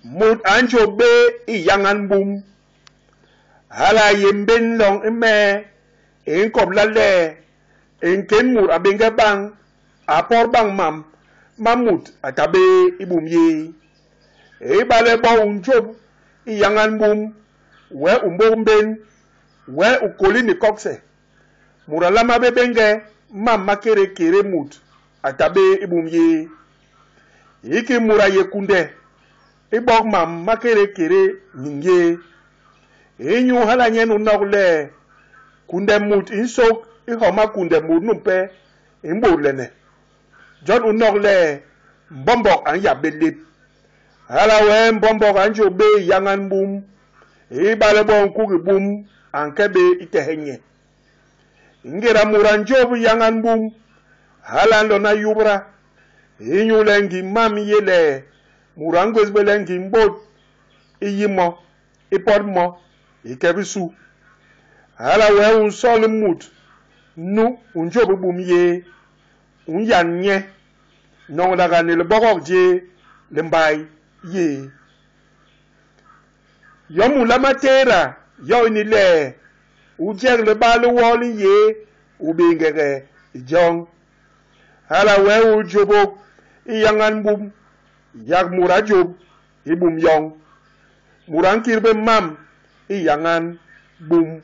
Mut a njôp bé i yañan bum. Hala a yé mbén loñ i mee i nkobla le nkén mut a béñge bañ, a pot bañ mam ma mut a ta bé i bum yéé. Ibale bo u njôp i yañan bum, wee u mbôk mbén, wee u kôli ni kogse. Mut a nlama bé béñge mam ma kédékédé mut a ta bé i bum yéé. Hiki mut a yé kunde i bok mam ma kédékédé niñ yéé. Inyu hala nyen u nok le, kunde mut i nsôk i homa kunde mut numpe i mbôdlene. Jon u nok le, mbombok a nyap bé lép. Hala wee mbombok a njôp bé i yañan bum, ibale bo nkugi bum a nke bé i tehe nye. Ingéda mut a njôp i yañan bum, hala a nlona yubda, inyule ngim mam i yé le mut a ngwés bé le ngim bôt i yi mo, i pot mo, i ke bisu. Hala wee u nsol mut nu u njôp i bum yéé, u nyan nye, noñnaga ni libogok jéé li mbay yéé. Yom u nlama tééda, yo ini le, u jek liba li woo li nyéé, u béñgege i joñ. Hala wee u jôbôk i yañan bum, yak mut a jôp i bum yoñ. Mut a nkit bé mam i yañan bum.